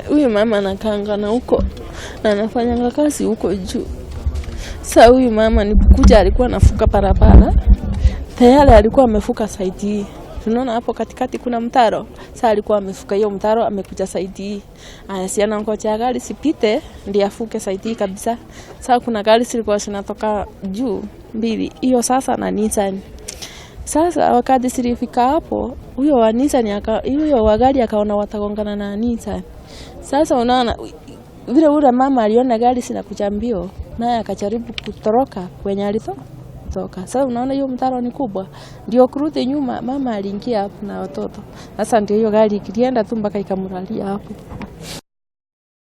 Huyu mama anakaanga na huko na anafanyanga kazi huko juu. Sasa huyu mama ni kuja, alikuwa anafuka barabara tayari, alikuwa amefuka side hii. Tunaona hapo katikati kuna mtaro. Sasa alikuwa amefuka hiyo mtaro, amekuja side hii. Aya, si anangoja gari sipite ndiye afuke side hii kabisa. Sasa kuna gari zilikuwa zinatoka juu mbili, hiyo sasa na Nissan. Sasa wakati silifika hapo, huyo wa Nissan aka huyo wa gari akaona watagongana na Nissan. Sasa unaona vile ule mama aliona gari zinakuja mbio, naye akajaribu kutoroka kwenye alitoka. Sasa unaona hiyo mtaro ni kubwa, ndio kurudi nyuma, mama aliingia hapo na watoto. Sasa ndio hiyo gari ilienda tu mpaka ikamlalia hapo.